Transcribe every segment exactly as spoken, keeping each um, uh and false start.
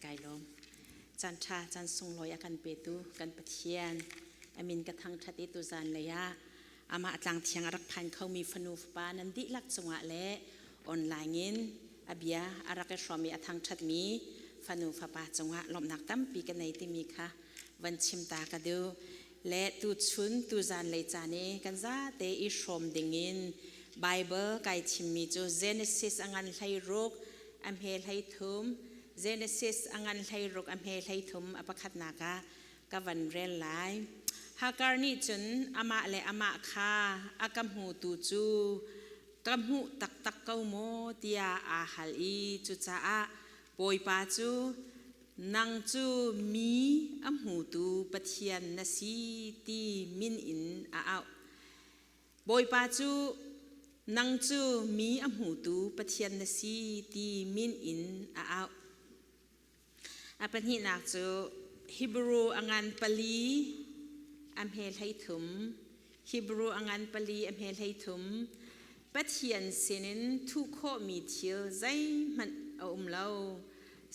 Ai lawm. Caan ṭha, caan sunglawi a kan petu kan Pathian a min ka thangṭhat i tuzan lei ah amah a tlang thiang a rak phan khomi fanu fapa nan dihlak cungah le online in a bia a rak i hrawm i a thangṭhatmi fanu fapa cungah lawmhnak tampi ka nei timi kha van chim ta ka duh. Le tuchun tuzan lei caan i kan zate i hrawm dingin Baibal kai chimmi cu Genesis a ngan hleiruk a hme hleithum, Genesis a ngan hleiruk a hme hleithum a pakhatnak ah ka van rel lai. Hagar nih cun amah le amah kha a ka hmutu cu ka hmuh taktak ko maw tiah aa hal i cucaah Bawipa cu, "Nang cu mi a hmutu Pathian na si," ti min in a auh. Bawipa cu, "Nang cu mi a hmutu Pathian na si," ti min in a auh. A pahnihnak cu Hebru a ngan pali a hme hleithum, Hebru a ngan pali a hme hleithum, "Pathian sinin thuh khawhmi thil zeihmanh a um lo.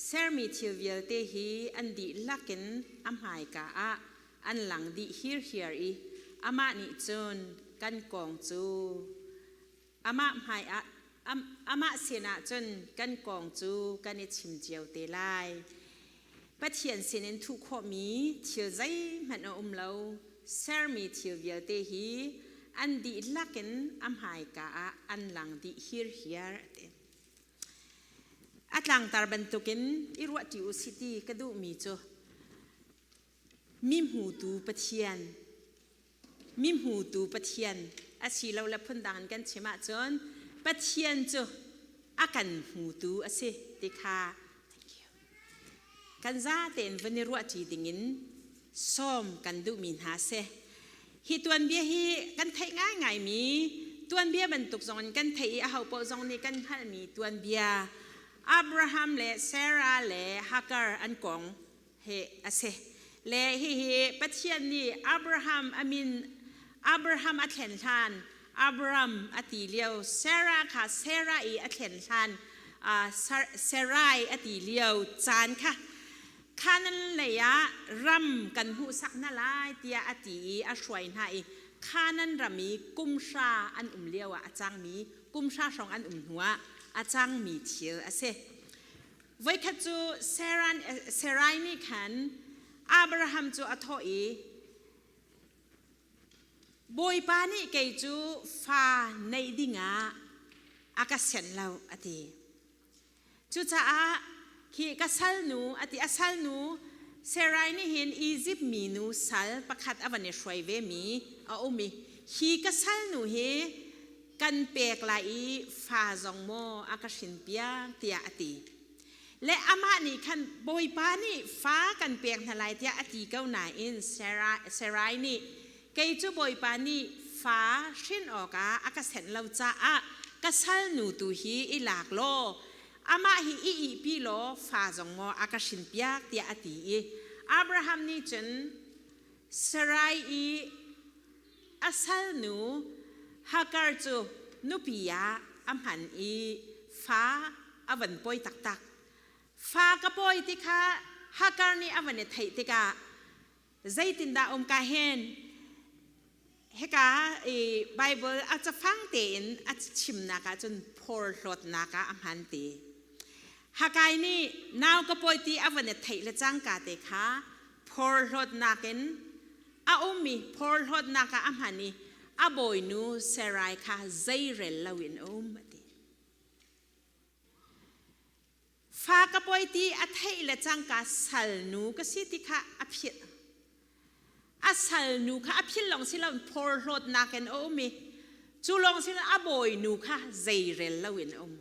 Sermi thil vialte hi an dihlak in a hmaika ah an lang dih hirhiar i amah nih cun kan kong cu amah hmai ah, am-, amah sinah cun kan kong cu kan i chim cio te lai. Pathian sinin thuh khawhmi thil zeihmanh a um lo. Sermi thil vialte hi an dihlak in a hmaika ah an lang dih hirhiar," a ti. A tlangtar bantukin i ruahṭi u sih ti ka duhmi cu mi hmutu Pathian, mi hmutu Pathian a si lo le phundang in kan chim ahcun Pathian cu a kan hmutu a si ti kha kan zate in van i ruahṭi dingin sawm kan duhmi hna a si. Hi tuanbia hi kan theih ngaingaimi tuanbia bantuk zongin kan theih i ahopaoh zong nih kan hngalhmi tuanbia Abraham le Sarah le Hagar an kong he a si. Le hihi Pathian nih Abraham a min Abraham a thlen hlan Abram a ti lio, Sarah kha Sarah i a thlen hlan, aa, Sar-, Sarai a ti lio caan kha Khanaan lei ah ram kan hmuhsak hna lai, tiah a ti i a hruai hna i Khanaan ram i kum hra an um lio ah a cangmi, kum hra hrawng an um hnuah a cangmi thil a si. Voikhat cu Saran-, Sarai nih khan Abraham cu a thawh i, "Bawipa nih kei cu fa neih dingah a ka sianh lo," a ti. Cucaah, "Hi ka salnu," a ti. A salnu Sarai nih hin Izipt minu sal pakhat a van i hruai vemi a um i, "Hi ka salnu hi kan pek lai i fa zong maw a ka hrinpiak?" tiah a ti. Le amah nih khan, "Bawipa nih fa kan pek hna lai," tiah a ti ko nain Sarah, Sarai nih, "Kei cu Bawipa nih fa hrin awkah a ka sianh lo caah ka salnu tu hi i lak law, amah hi i ihpi law fa zong maw a ka hrinpiak?" tiah a ti i Abraham nih cun Sarai i a salnu Hagar cu nupi ah a hman i fa a van pawi taktak. Fa ka pawi ti kha Hagar nih a van i theih tikah, "Zeitindah um ka hin?" Hika i Baibal a cafang tein a chimnak ahcun phorhlawtnak ah a hman ti. Hagar nih nau ka pawi ti a van i theih le cangka te kha phorhlawtnak in a um i phorhlawtnak ah a hman i a bawinu Sarai kha zeirel loin a um a ti. Fa ka pawi ti a theih le cangka salnu ka si ti kha a philh. A salnu kha a philh lawng si loin phorhlawtnak in a um i cu lawng si loin a bawinu kha zeirel loin a um.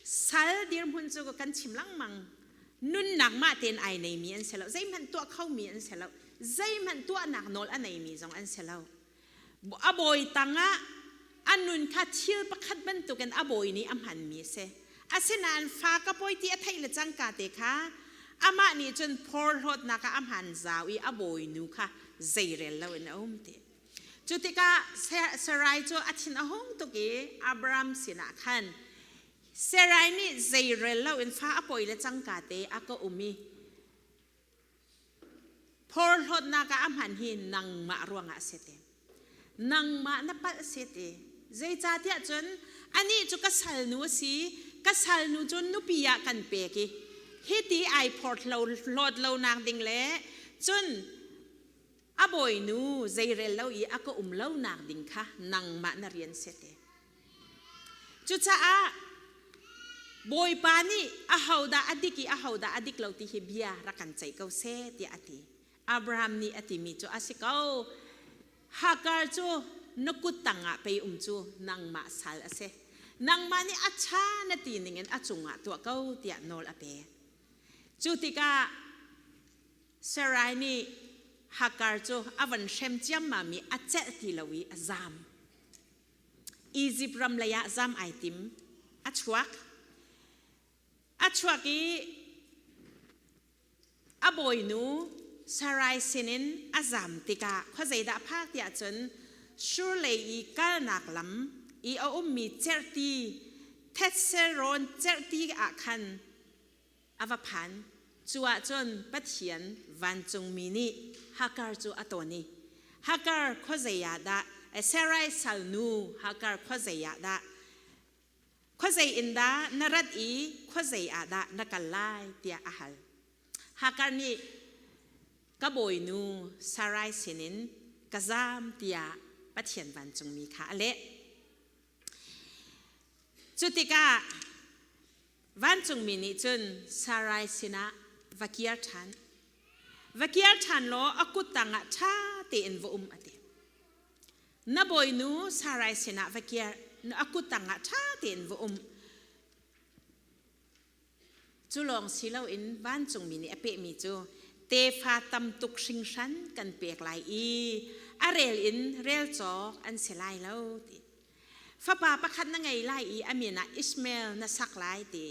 Sal dirhmun cu kan chim lengmang. Nunnak mah tein aa neimi an si lo, zeihmanh tuah khomi an si lo, zeihmanh tuahnak nawl a neimi zong an si lo. A bawi tangah a nun kha thil pakhat bantukin a bawi nih a hmanmi a si. Asinain fa ka pawi ti a theih le cangka te kha amah nih cun phorhlawtnak ah a hman zau i a bawinu kha zeirel loin a um ti. Cutikah Sa-, Sarai cu a thin a hung tuk i Abraham sinah khan, Sarai nih zeirel lo in fa a poi le cangkate a ka um i, phorhlawtnak ah a hman hi nangmah ruangah a si te. Nangmah na palh a si te. Zeicahtiah cun anih cu ka salnu a si, ka salnu cu nupi ah kan pek i, hiti ai phor lo, hlawt lonak ding le cun a bawinu zeirel lo i a ka um lonak ding kha nangmah na rian si te. Cucaah Bawipa nih ahodah a dik i ahodah a dik lo ti hi bia rak kan ceih ko seh, tiah a ti. Abraham nih a timi cu a si ko. Hagar cu na kut tangah pei um cu nangmah sal a si. Nangmah nih a ṭha na ti ningin a cungah tuah ko, tiah nawl a pe. Cu tikah Sarai nih Hagar cu a van hrem ciammam i a celh ti lo i a zam. Izipt ram lei ah zam ai tim a chuak. A chuak i a bawinu Sarai sinin a zam tikah khuazei dah a phak tiah cun Shur lei i kalnak lam i a ummi cerhti, Thetseron cerhti ah khan a va phan. Cu ahcun Pathian vancungmi nih Hagar cu a ton i, Hagar khuazei ah dah, eh, Sarai salnu Hagar khuazei ah dah, khuazei in dah na rat i khuazei ah dah na kal lai, tiah a hal. Hagar nih ka bawinu Sarai sinin ka zam, tiah Pathian vancungmi kha a leh. Cu tikah vancungmi nih cun Sarai sinah va kir ṭhan. Va kir ṭhan law a kut tangah ṭha tein va um, a ti. Na bawinu Sarai sinah va kir, a kut tangah ṭha tein va um. Cu lawng si loin vancungmi nih a pehmi cu tefa tam tuk hringhran kan pek lai i a rel in rel cawk an si lai lo, ti. Fapa pakhat na ngei lai i a min ah Ishmael na sak lai, ti.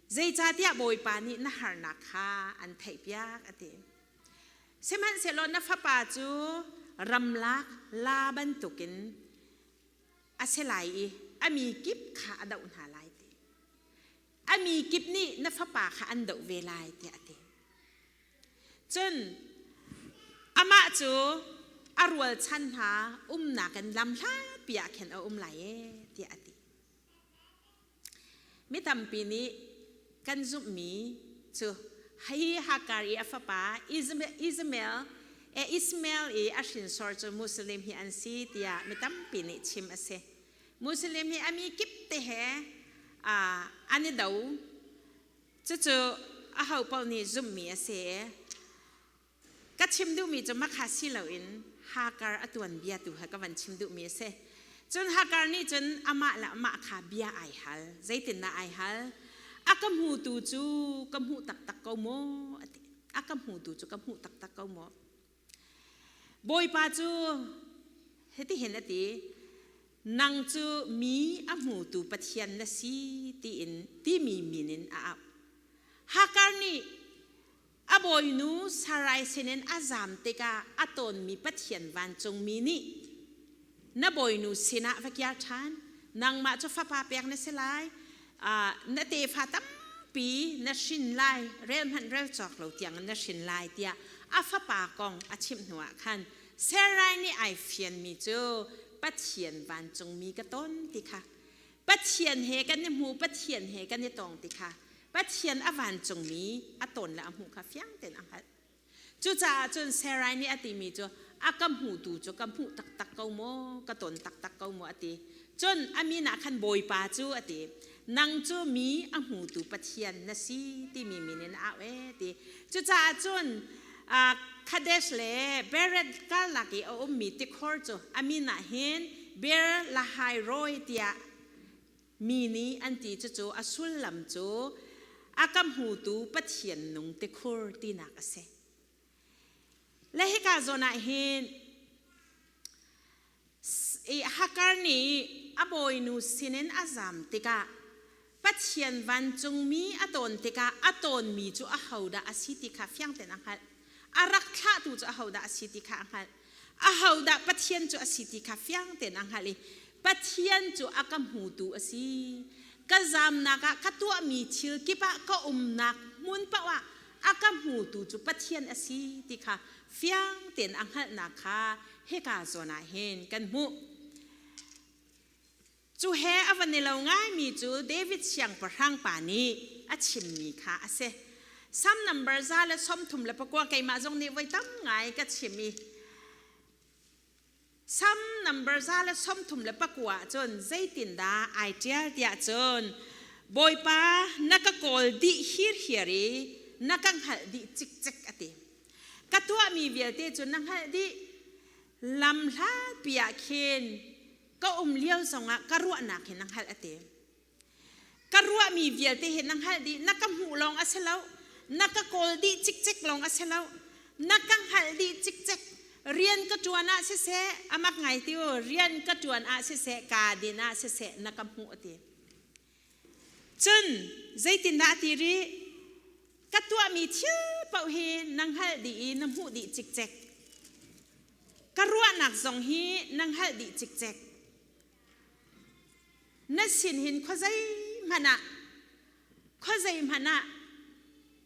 Zeicahtiah Bawipa nih na harnak kha an theihpiak, a ti. Sihmanhsehlaw na fapa cu ramlak la bantukin a si lai i a mi kip kha a doh hna lai, ti. A mi kip nih na fapa kha an doh ve lai, tiah a ti. Cun amah cu a rualchan hna umnak in lam hlapi ah khin a um lai e, tiah a ti. Mi tampi nih kan zumhmi cu hi Hagar i a fapa Isma-, Ismael, eh, Ismael i a hrinsor cu Muslim hi an si, tiah mi tampi nih chim a si. Muslim hi a mi kip te he, aa, an i do. Cucu ahopaoh nih zumhmi a si. Ka chim duhmi cu makha si loin Hagar a tuanbia tu he ka van chim duhmi a si. Cun Hagar nih cun amah le amah kha bia ai hal. Zeitindah ai hal? A ka hmutu cu ka hmuh taktak ko maw? A ti. A ka hmutu cu ka hmuh taktak ko maw? Bawipa cu hitihin a ti, "Nang cu mi a hmutu Pathian na si," tiin, timi min in a auh. Hagar nih a bawinu Sarai sinin a zam tikah a tawnmi Pathian vancungmi nih, "Na bawinu sinah va kir ṭhan, nangmah cu fapa pek na si lai, aa, na tefa tampi na hrin lai, rel hmanh rel cawk lo tiang na hrin lai," tiah a fapa kong a chimh hnuah khan Sarai nih ai fianmi cu Pathian vancungmi ka ton ti kha, Pathian he kan i hmu, Pathian he kan i tong ti kha, Pathian a vancungmi a ton le a hmuh kha fiang tein a hngalh. Cucaah cun Sarai nih a timi cu, "A ka hmutu cu ka hmuh taktak ko maw, ka ton taktak ko maw?" a ti. Cun a min ah khan Bawipa cu a ti, "Nang cu mi a hmutu Pathian na si," timi min in a auh e, ti. Cucaah cun, aa, Kadesh le Bered karlak i a ummi tikhor cu a min ah hin Beer Lahai Roi tiah mi nih an ti. Cucu a sullam cu, "A ka hmutu Pathian nung tikhur," tinak a si. Le hika zawn ah hin, s-, i Hagar nih a bawinu sinin a zam tikah, Pathian vancungmi a ton tikah, a tonmi cu ahodah a si ti kha fiang tein a hngalh. A rak thlahtu cu ahodah a si ti kha a hngalh. Ahodah Pathian cu a si ti kha fiang tein a hngalh i, Pathian cu a ka hmutu a si. ka zamnak ah ka tuahmi thil kip ah ka umnak hmun paoh ah a ka hmutu cu Pathian a si ti kha fiang tein a hngalhnak kha hika zawn ah hin kan hmuh. Cu he a van i lo ngaimi cu David siangpahrang pa nih a chimmi kha a si. Salm number za le sawmthum le pakua keimah zong nih voi tam ngai ka chim i, Salm number za le sawmthum le pakua cun zeitindah ai ṭial tiah cun, Bawipa, na ka kawl dih hirhiar i na ka hngalh dih cikcek, a ti. Ka tuahmi vialte cu na hngalh dih, lam hlatpi ah khin ka um lio zongah ka ruahnak hi na hngalh, a ti. Ka ruahmi vialte hi na hngalh dih, na ka hmuh lawng a si lo, na ka kawl dih cikcek lawng a si lo, na ka hngalh dih cikcek. Rian ka ṭuan ah siseh, a mak ngai ti u, rian ka ṭuan ah siseh, ka din ah siseh, na ka hmuh, a ti. Cun zeitindah a ti rih? Ka tuahmi thil paoh hi na hngalh dih i na hmuh dih cikcek. Ka ruahnak zong hi na hngalh dih cikcek. Na sin hin khuazei hmanh ah, khuazei hmanh ah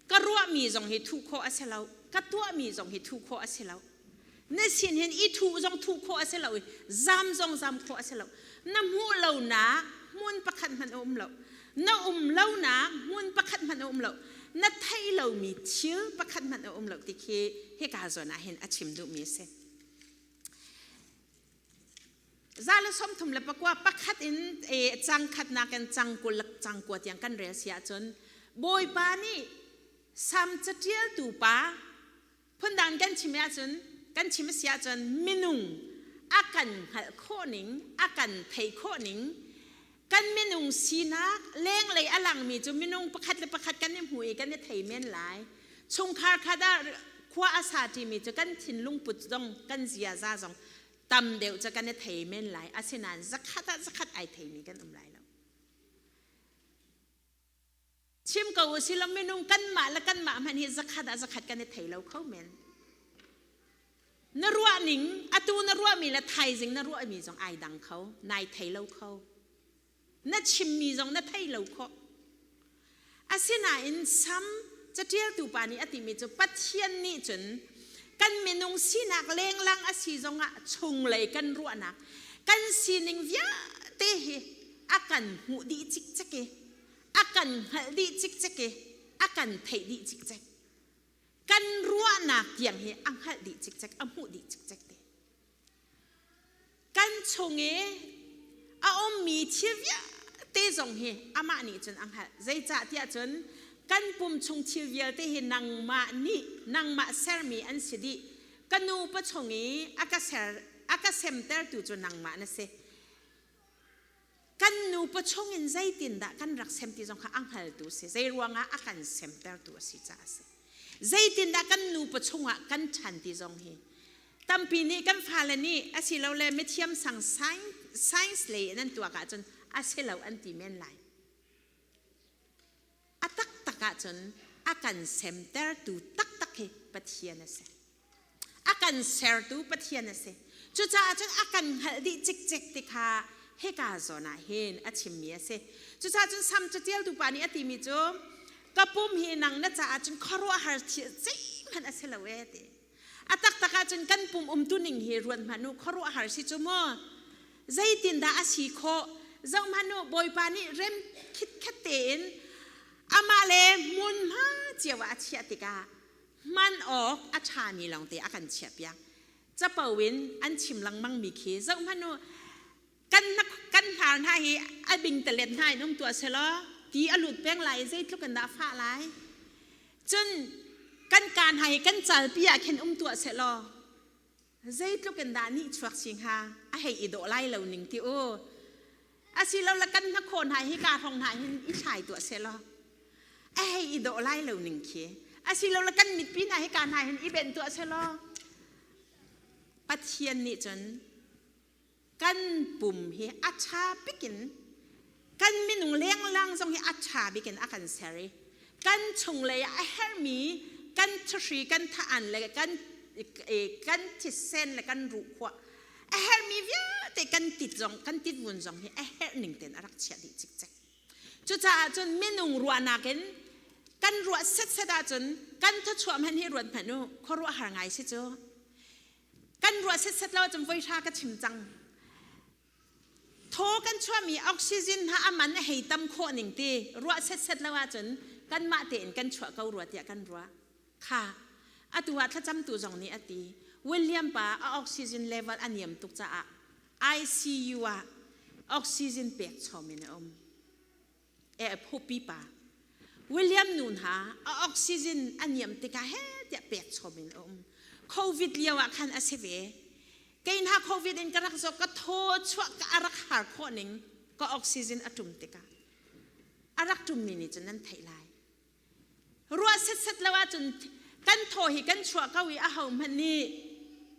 ka ruahmi zong hi thuh khawh a si lo, ka tuahmi zong hi thuh khawh a si lo. Na sin hin i thuh zong thuh khawh a si lo i zam zong zam khawh a si lo. Na hmuh lonak hmun pakhat hmanh a um lo, na um lonak hmun pakhat hmanh a um lo, na theih lomi thil pakhat hmanh a um lo ti khi hika zawn ah hin a chim duhmi a si. Za le sawmthum le pakua pakhat in, eh, cang khatnak in cang kul le cang kua tiang kan rel si ahcun, Bawipa nih Salm caṭialtu pa phundang kan chim ahcun, kan chim a si ahcun, minung a kan hngalh khawh ning, a kan theih khawh ning, kan minung sinak lenglei a langmi cu minung pakhat le pakhat kan i hmu i kan i thei men lai. Chungkhar khat ah khua a sa ṭimi cu kan thinlung put zong, kan ziaza zong tam deuh cu kan i thei men lai. Asinain zakhat ah zakhat ai theimi kan um lai lo. Chim ko u si lo, minung kanmah le kanmah hmanh hi zakhat ah zakhat kan i thei lo kho men. Na ruah ning, atu na ruahmi le thaizing na ruahmi zong ai dang kho, nai thei lo kho. Na chimmi zong na thei lo khawh. Asinain Salm caṭialtu pa nih a timi cu Pathian nih cun kan minung sinak lenglang a si zongah chunglei kan ruahnak, kan sining vialte hi a kan hmuh dih cikcek i, a kan hngalh dih cikcek i, a kan theih dih cikcek. Kan ruahnak tiang hi a hngalh dih cikcek, a hmuh dih cikcek te. Kan chung i a ummi thil vialte zong hi amah nih cun a hngalh. Zeicah tiah cun kan pum chung thil vialte hi nangmah nih, nangmah sermi an si dih. Ka nupa chung i a ka ser, a ka semtertu cu nangmah na si. Kan nupa chungin zeitindah kan rak sem ti zong kha a hngaltu a si. Zei ruangah a kan semtertu a si caah a si. Zeitindah kan nupa chungah kan ṭhan ti zong hi tampi nih kan fale nih asilole mithiam sang science, science lei in an tuak ahcun a si lo an ti men lai. A taktak ahcun a kan semtertu taktak hi Pathian a si. A kan sertu Pathian a si. Cucaah cun a kan hngalh dih cikcek ti kha hika zawn ah hin a chimmi a si. Cucaah cun Salm caṭialtu pa nih a timi cu, ka pum hi nang na caah cun khuaruahhar thil zeihmanh a si lo e, a ti. A taktak ahcun kan pum umtuning hi ruat hmanh u, khuaruahhar si cu maw? Zeitindah a si khawh? Zoh hmanh u, Bawipa nih rem khitkhet tein amah le hmunhma cio ah a chiah tikah hman awk a ṭhami lawngte a kan chiahpiak. Capo in an chim lengmangmi khi zoh hmanh u, kan hna, kan hnar hna hi a bing talet hna in um tuah sehlaw, ti a lut peng lai, zeitluk in dah a fah lai? Cun kan kaa hna hi kan calpi ah khin um tuah sehlaw, zeitluk in dah nih chuak si hnga, a hei i dawh lai lo ning ti u. Asilole kan hnakhawh hna hi, kaa hrawng hna hin i thlai tuah sehlaw, a hei i dawh lai lo ning khi. Asilole kan mitpi hna hi, kaa hna hin i benh tuah sehlaw, Pathian nih cun kan pum hi a ṭha bikin, kan minung lenglang zong hi a ṭha bikin a kan ser i, kan chunglei ah a herhmi kan thahri, kan tha-an le kan, eh, kan thisen le kan ruhkhuah a herhmi vialte kan tit zong, kan titvun zong hi a herh ning tein a rak chiah dih cikcek. Cucaah cun minung ruahnak in kan ruah setset ahcun kan thawchuah hmanh hi ruat hmanh uh, khuaruahhar ngai si cu. Kan ruah setset lo ahcun voi hra ka chim cang. Thaw kan chuahmi oxygen hna a man a hei tam khawh ning ti ruah setset lo ahcun kanmah tein kan chuah ko rua tiah kan ruah. Kha, atu ah thlacamtu zong nih a ti. William pa a oxygen level a niam tuk caah I C U ah oxygen pek chawm in a um. Eh, phupi pa. William nu hna a oxygen a niam tikah he tiah pek chawm in a um. Covid lio ah khan a si ve. Kei hna Covid in ka rak zawh, ka thaw chuah ka a rak har khawh ning, ka oxygen a ṭum tikah a rak ṭummi nih cun nan theih lai. Ruah setset lo ahcun kan thaw hi kan chuah ko i ahohmanh nih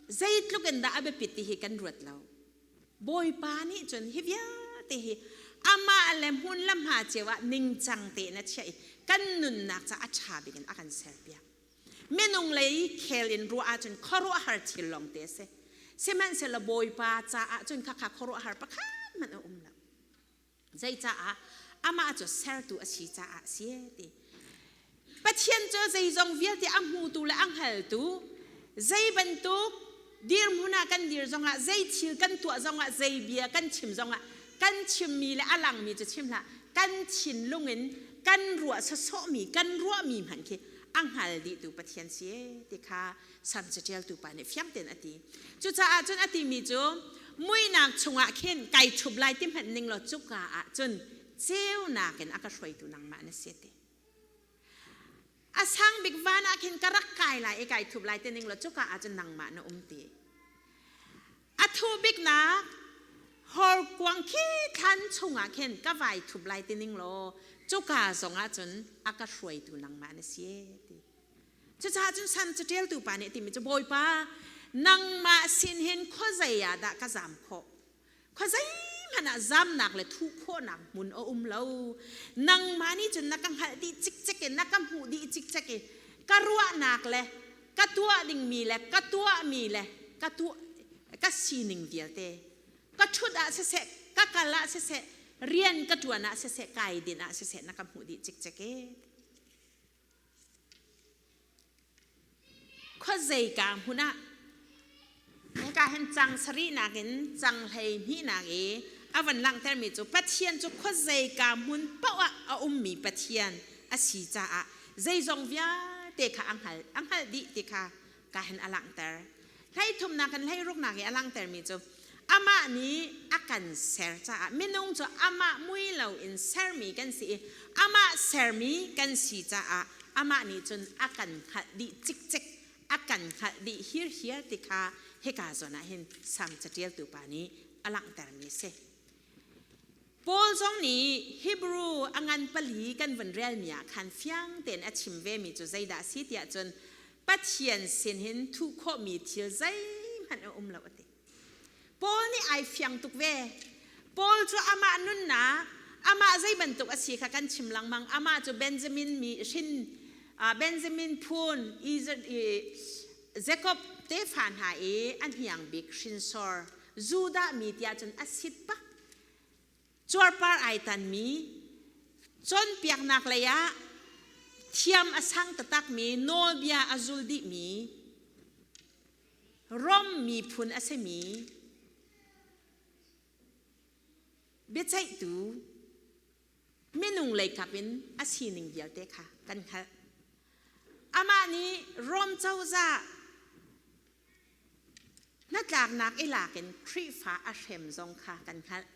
zeitluk in dah a biapit ti hi kan ruat lo. Bawipa nih cun hi vialte hi amah le hmun lam hna cio ah ningcang tein a chiah i kan nunnak ca a ṭha bik in a kan serpiak. Minung lei khel in ruah ahcun khuaruahhar thil lawngte a si. Sihmanhsehlaw Bawipa caah cun khakha khuaruahhar pakhat hmanh a um lo. Zeicaah amah cu sertu a si caah a si ti. Pathian cu zeizong vialte a hmutu le a hngaltu, zei bantuk dirhmun ah kan dir zongah, zei thil kan tuah zongah, zei bia kan chim zongah, kan chimmi le a langmi cu chim hlah, kan thinlung in kan ruah sawsawhmi, kan ruahmi hmanh khi a hngal dihtu Pathian si ti kha Salm caṭialtu pa nih fiang tein a ti. Cucaah cun a timi cu, muihnak chungah khin kai thup lai ti hmanh ning law, cuka ah cun ceunak in a ka hruaitu nangmah na si ti. A sang bik van ah khin ka rak kai lai i kai thup lai ti ning law, cuka ah cun nangmah na um ti. A thu biknak hawlkuang khi thlan chungah khin ka vai thup lai ti ning law, cuka zongah cun a ka hruaitu nangmah na si ti. Cucaah cun Salm caṭialtu pa nih a timi cu, Bawipa, nangmah sin hin khuazei ah dah ka zam khawh? Khuazei hmanh ah zamnak le thuh khawhnak hmun a um lo. Nangmah nih cun na ka hngalh dih cikcek i na ka hmuh dih cikcek i ka ruahnak le ka tuah dingmi le ka tuahmi le ka tuah, ka sining vialte, ka ṭhut ah siseh, ka kal ah siseh, rian ka ṭuan ah siseh, kai din ah siseh, na ka hmuh dih cikcek i. Khuazeika hmun ah, hika hin cang sarih nakin cang hlei hnihnak i a van langhtermi cu Pathian cu khuazeika hmun paoh ah a ummi Pathian a si caah zeizong vialte kha a hngal, a hngalh dih ti kha ka hin a langhter. Hleithumnak in hleiruknak i a langhtermi cu amah nih a kan ser caah minung cu amah mui loin sermi kan si i amah sermi kan si caah amah nih cun a kan hngalh dih cikcek, a kan hngalh dih hirhiar ti kha hika zawn ah hin Salm caṭialtu pa nih a langhtermi a si. Paul zong nih Hebru a ngan pali kan vun relmi ah khan fiang tein a chim vemi cu zeidah a si ti ahcun Pathian sin hin thuh khawhmi thil zeihmanh a um lo a ti. Paul nih ai fiang tuk ve. Paul cu amah nunnak, amah zei bantuk a si kha kan chim lengmang. Amah cu Benjamin mi hrin, aa, Benjamin phun, Isaac, i, Jacob tefa hna i a hniang bik hrinsor, Judah mi tiah cun a sit bak. Cuarpar ai tanmi, cawnpiaknak lei ah thiam a sang taktakmi, nawlbia a zul dihmi, Rom miphun a simi, biaceihtu, minung leikap in a sining vialte kha kan hngalh. Amah nih Rom cozah hnatlaknak i lak in Khrihfa a hrem zong kha kan hngalh.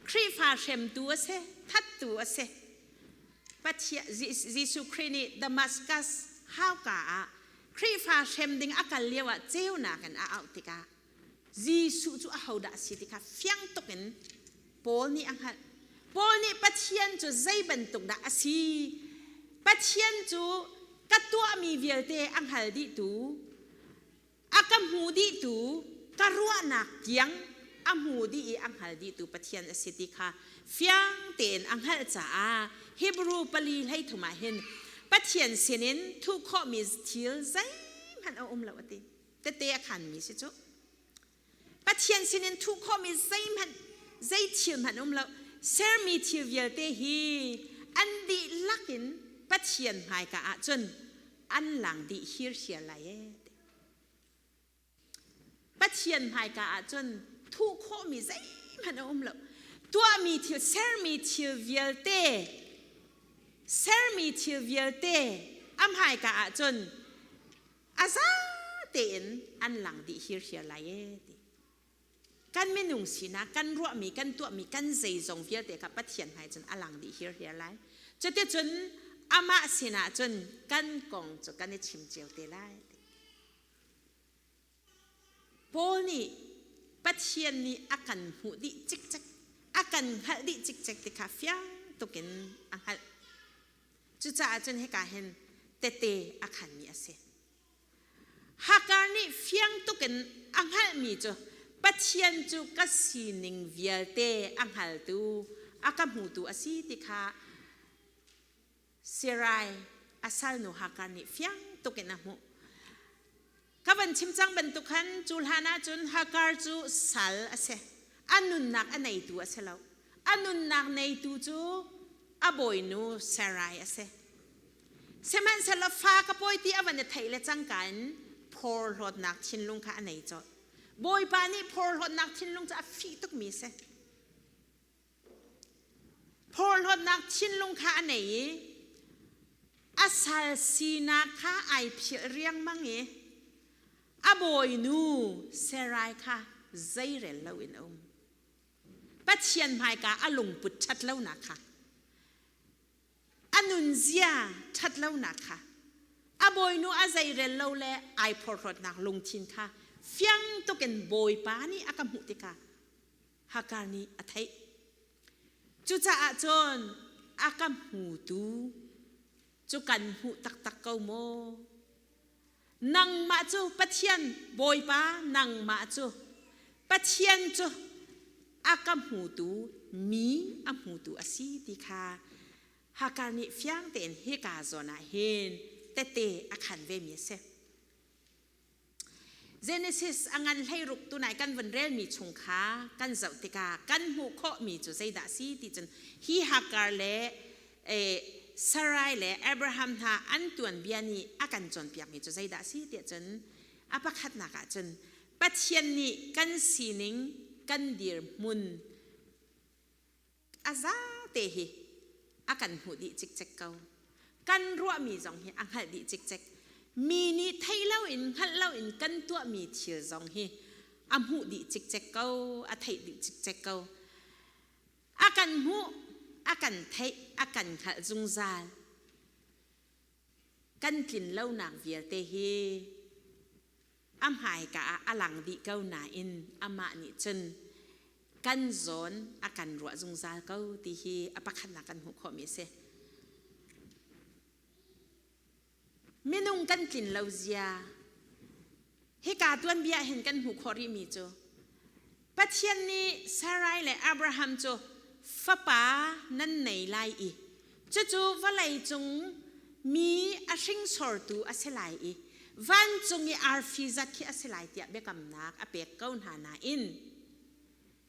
Khrihfa hremtu a si, thattu a si. Pathian, Je-, Jesuh Khrih nih Damaskas hauka ah Khrihfa hrem ding a kal lio ah ceunak in a auh tikah Jesuh cu ahodah a si ti kha fiang tuk in Paul nih a hngalh. Paul nih Pathian cu zei bantuk dah a si? Pathian cu ka tuahmi vialte a hngal dihtu, a ka hmu dihtu, ka ruahnak tiang a hmu dih i a hngal dihtu Pathian a si ti kha fiang tein a hngalh caah Hebru pali hleithum ah hin Pathian sinin thuh khawhmi thil zeihmanh a um lo a ti. Tete a khanmi si cu. Pathian sinin thuh khawhmi zeihmanh, zei thil hmanh a um lo. Sermi thil vialte hi an dihlak in Pathian hmaika ah cun an lang dih hirhiar lai e. Pathian hmaika ah cun thuh khawhmi zeihmanh a um lo. Tuahmi thil, sermi thil vialte, sermi thil vialte a hmaika ah cun a za tein an lang dih hirhiar lai e ti. Kan minung sinak, kan ruahmi, kan tuahmi, kan zeizong vialte kha Pathian hmai cun a lang dih hirhiar lai. Cuticun amah sinah cun kan kong cu kan i chim cio te lai. Paul nih Pathian nih a kan hmuh dih cikcek, a kan hngalh dih cikcek ti kha fiang tukin a hngalh. Cucaah cun hika hin tete a khanmi a si. Hagar nih fiang tukin a hngalhmi cu Pathian cu ka sining vialte a hngaltu, a ka hmutu a si ti kha Sarai a salnu Hagar nih fiang tukin a hmuh. Ka van chim cang bantuk khan cu hlan ahcun Hagar cu sal a si. A nunnak a neitu a si lo. A nunnak neitu cu a bawinu Sarai a si. Sihmanhsehlaw fa ka pawi ti a van i theih le cangka in phorhlawtnak thinlung kha a nei cawt. Bawipa nih phorhlawtnak thinlung cu a fih tukmi a si. Phorhlawtnak thinlung kha a nei i a sal sinak kha aa philh riangmang i a bawinu Sarai kha zeirel loin a um. Pathian hmaika a lungput ṭhat lonak kha, a nunzia ṭhat lonak kha, a bawinu a zeirel lo le aa phorhlawtnak lungthin kha fiang tukin Bawipa nih a ka hmuh tikah Hagar nih a theih. Cucaah cun a ka hmutu cu kan hmuh taktak ko maw? Nangmah cu Pathian, Bawipa, nangmah cu Pathian cu a ka hmutu, mi a hmutu a si ti kha Hagar nih fiang tein hika zawn ah hin tete a khan vemi a si. Genesis a ngan hleiruk tunai kan vun relmi chung kha kan zoh tikah kan hmuh khawhmi cu zeidah a si ti cun, hi Hagar le, eh, Sarai le Abraham hna an tuanbia nih a kan cawnpiakmi cu zeidah a si ti ahcun, a pakhatnak ahcun Pathian nih kan sining, kan dirhmun, a zate hi a kan hmuh dih cikcek ko. Kan ruahmi zong hi a hngalh dih cikcek. Mi nih theih loin, hngalh loin kan tuahmi thil zong hi a hmuh dih cikcek ko, a theih dih cikcek ko. A kan hmuh, a kan theih, a kan hngalh zungzal kan tlin lonak vialte hi a hmaika ah a lang dih ko nain amah nih cun kan zawn a kan ruah zungzal ko ti hi a pakhatnak kan hmuh khawhmi a si. Minung kan tlin lo zia. Hika tuanbia hin kan hmuh khawh rihmi cu Pathian nih Sarai le Abraham cu fapa nan nei lai i, cucu vawleicung mi a hringsortu a si lai i, vancung i arfi zat khi a si lai tiah biakamnak a pek ko hna nain,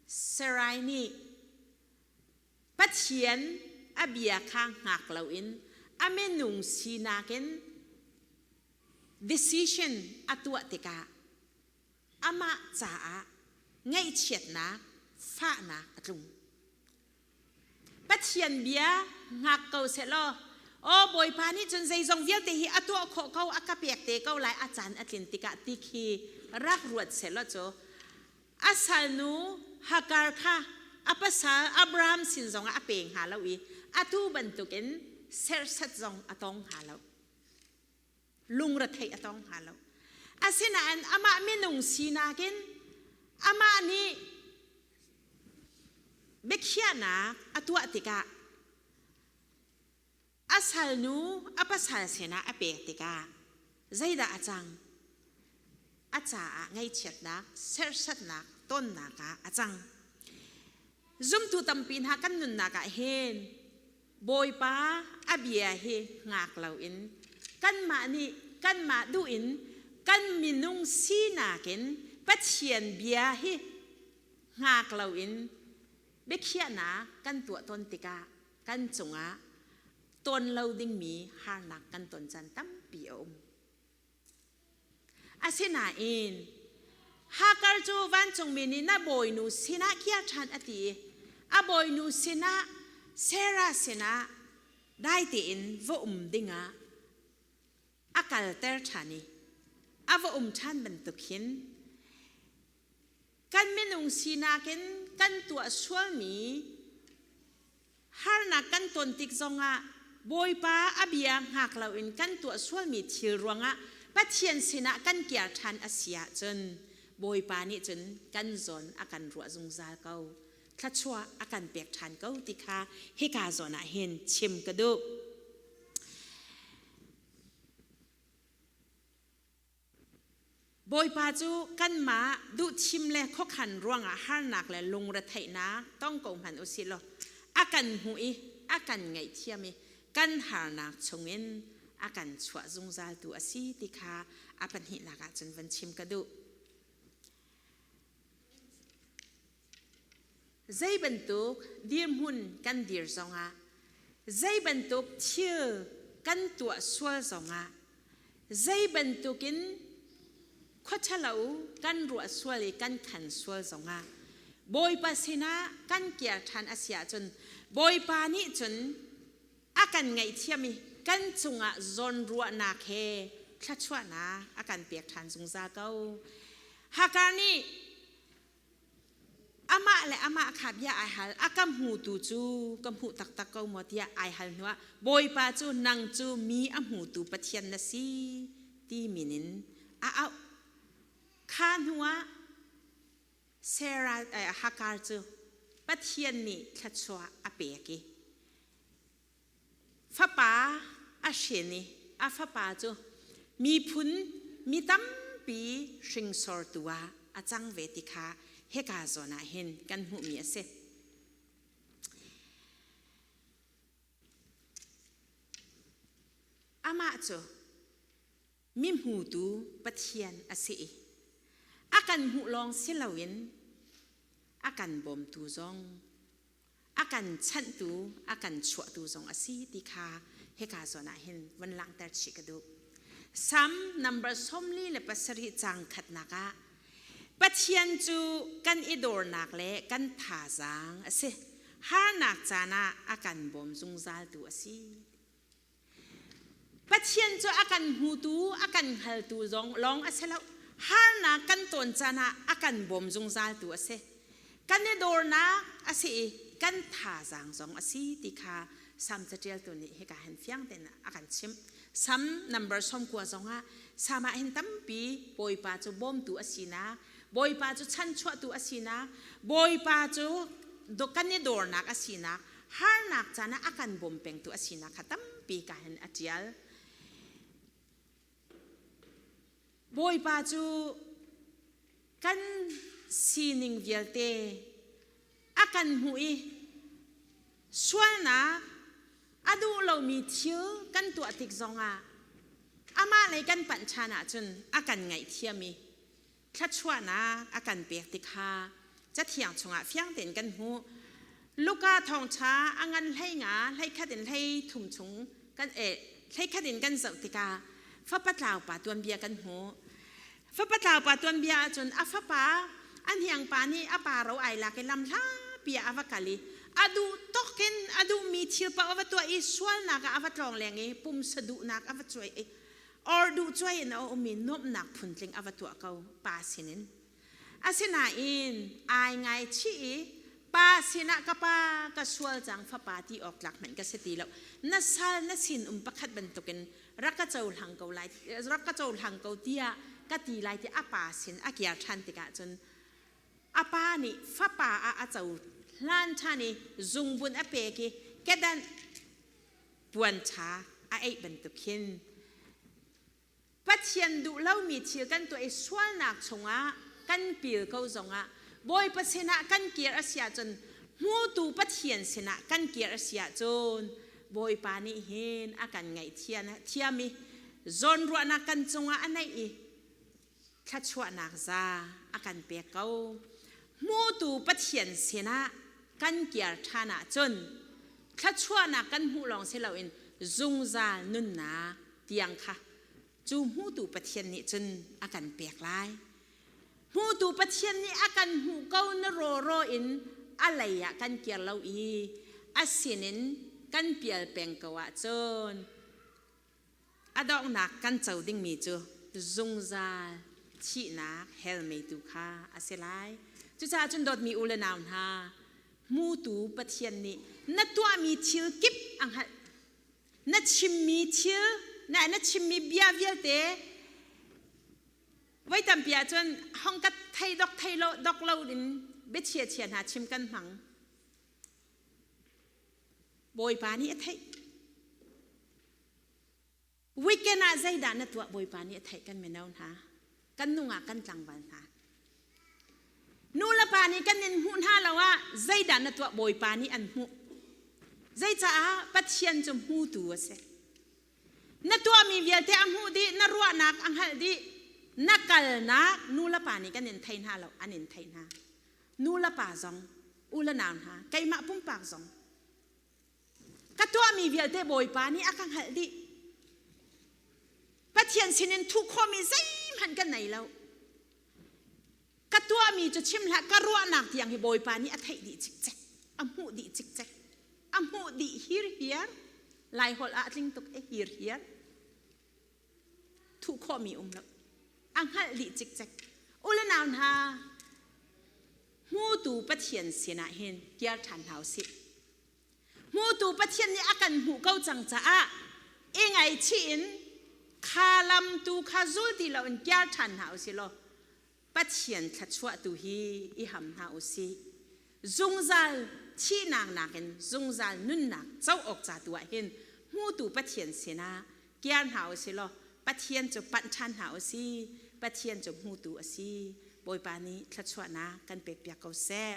Sarai nih Pathian a bia kha hngak loin a minung sinak in decision a tuah tikah amah caah ngaihchiatnak, fahnak a tlung. Pathian bia hngak ko sehlaw, aw, Bawipa nih cun zeizong vialte hi a tuah khawh ko, a ka pek te ko lai, a caan a tlin tikah ti khi rak ruat sehlaw cu, a salnu Hagar kha a pasal Abraham sin zongah a peng hnga lo i, atu bantukin serhsat zong a tong hnga lo. Lungretheih a tong hnga lo. Asinain amah minung sinak in amah nih biakhiahnak a tuah tikah, a salnu a pasal sinah a pek tikah zeidah a cang? A caah ngaihchiatnak, serhsatnak, tonnak ah a cang. Zumtu tampi hna kan nunnak ah hin Bawipa a bia hi hngak loin, kanmah nih kanmah duh in kan minung sinak in Pathian bia hi hngak loin, biakhiahna kan tuah tawn tikah kan cungah tawn lo dingmi harnak kan tawn caan tampi a um. Asinain Hagar cu vancungmi nih na bawinu sinah kir ṭhan a ti i a bawinu sinah, Sarah sinah dai tein va um dingah a kalter ṭhan i a va um ṭhan bantuk hin kan minung sinak in kan tuah sualmi harnak kan tawn tik zongah Bawipa a bia hngak loin kan tuah sualmi thil ruangah Pathian sinah kan kir ṭhan a si ahcun Bawipa nih cun kan zawn a kan ruah zungzal ko, thluachuah a kan pek ṭhan ko ti kha hika zawn ah hin chim ka duh. Bawipa cu kanmah duhthim le khuakhan ruangah harnak le lungretheihnak tong ko hmanh u sih law, a kan hmuh i a kan ngaihthiam i kan harnak chungin a kan chuah zungzaltu a si ti kha a pahnihnak ah cun van chim ka duh. Zei bantuk dirhmun kan dir zongah, zei bantuk thil kan tuah sual zongah, zei bantukin khuaṭhalo kan ruah sual i kan khan sual zongah, Bawipa sinah kan kir ṭhan a si ahcun, Bawipa nih cun a kan ngaihthiam i kan cungah zawnruahnak he thluachuahnak a kan pek ṭhan zungzal ko. Hagar nih amah le amah kha bia aa hal, a ka hmutu cu ka hmuh taktak ko maw tiah aa hal hnuah Bawipa cu nang cu mi a hmutu Pathian na si ti min in a auh. Kha hnuah Sarah, eh, Hagar cu Pathian nih thluachuah a pek i fapa a hrin i a fapa cu miphun, mi tampi hringsortu ah a cang ve ti kha hika zawn ah hin kan hmuhmi a si. Amah cu mi hmutu Pathian a si i a kan hmuh lawng si loin a kan bawmtu zong, a kan chanhtu, a kan chuahtu zong a si ti kha hika zawn ah hin van langhter chih ka duh. Salm number sawmli le pasarih cang khatnak ah Pathian cu kan i dawrnak le kan thazaang a si. Harnak caan ah a kan bawm zungzaltu a si. Pathian cu a kan hmutu, a kan hngaltu zong lawng a si lo. Harnak kan tawn caan ah a kan bawm zungzaltu a si. Kan i dawrnak a si i kan thazaang zong a si ti kha Salm caṭialtu nih hika hin fiang tein a kan chimh. Salm number sawmkua zongah Salm ah hin tampi Bawipa cu bawmtu a sinak, Bawipa cu chanchuahtu a sinak, Bawipa cu do-, kan i dawrnak a sinak, harnak caan ah a kan bawm pengtu a sinak kha tampi ka hin a ṭial. Bawipa cu kan sining vialte a kan hmuh i sualnak a duh lomi thil kan tuah tik zongah amah lei kan panh ṭhan ahcun a kan ngaihthiam i thluachuahnak a kan pek ti kha Cathiang chungah fiang tein kan hmuh. Luka thawngṭha a ngan hleinga, hleikhat in hleithum chung kan, eh, hleikhat in kan zoh tikah fapa tlaupa tuanbia kan hmuh. Fapa tlaupa tuanbia ahcun a fapa, a hniangpa nih a pa ro aa lak i lam hlapi ah a va kal i a duh tawkin a duhmi thil paoh a va tuah i sualnak ah a va tlawng leng i pumsa duhnak a va cuai i or duh cuai in a um i nuamhnak phuntling a va tuah ko pa sinin. Asinain aa ngai chih i pa sinah ka pa ka sual cang fapa ti awk tlak hmanh ka si ti lo. Na sal na sin um pakhat bantukin rak ka cohlang ko lai, rak ka cohlang ko tiah ka ti lai tiah a pa sin a kir ṭhan tikah cun a pa nih fapa ah a cohlan ṭhan i zungbunh a pek i kedan puanṭha a eih bantuk hin Pathian duh lomi thil kan tuah i sualnak chungah kan pil ko zongah Bawipa sinah kan kir a si ahcun, hmutu Pathian sinah kan kir a si ahcun Bawipa nih hin a kan ngaihthiam i zawnruahnak kan cungah a neih i thluachuahnak za a kan pek ko. Hmutu Pathian sinah kan kiar ṭhan ahcun thluachuahnak kan hmuh lawng si loin zungzal nunnak tiang kha cu hmutu Pathian nih cun a kan pek lai. Hmutu Pathian nih a kan hmuh ko na rawraw in a lei ah kan kiar lo i a sinin kan pial peng ko ahcun a donghnak kan co dingmi cu zungzal thihnak helmeitu kha a si lai. Cucaah cun dawtmi u le nau hna, hmutu Pathian nih na tuahmi thil kip a hngalh. Na chimmi thil, na, na chimmi bia vialte, voi tampi ahcun hong ka thei dok, thei lo, dok lo in biachia chia hna chim kan hmang. Bawipa nih a theih. Weekend ah zeidah na tuah Bawipa nih a theih kan mino hna, kan nungak kan tlangval hna. Nu le pa nih kan in hmuh hna lo ah zeidah na tuah Bawipa nih an hmuh. Zeicaah Pathian cu hmutu a si. Na tuahmi vialte a hmuh dih, na ruahnak a hngalh dih, na kalnak nu le pa nih kan in thei hna lo, an in thei hna. Nu le pa zong, u le nau hna, keimah pumpak zong ka tuahmi vialte Bawipa nih a ka hngalh dih. Pathian sinin thuh khawhmi zeihmanh ka nei lo. Ka tuahmi cu chim hlah, ka ruahnak tiang hi Bawipa nih a theih dih cikcek, a hmuh dih cikcek, a hmuh dih hirhiar, Laiholh ah a tling tuk e, hirhiar. Thuh khawhmi um lo, a hngalh dih cikcek. U le nau hna, hmutu Pathian sinah hin kiar ṭhan hna u sih. Hmutu Pathian nih a kan hmuh ko cang caah i ngaihchih in kha lam tu kha zul ti lo in kiar ṭhan hna u si law, Pathian thluachuahtu hi i ham hna u sih. Zungzal thihnak nakin zungzal nunnak co awk ca tu ah hin hmutu Pathian sinah kiar hna u si law, Pathian cu panh ṭhan hna u si. Pathian cu hmutu a si. Bawipa nih thluachuahnak kan pekpiak ko seh.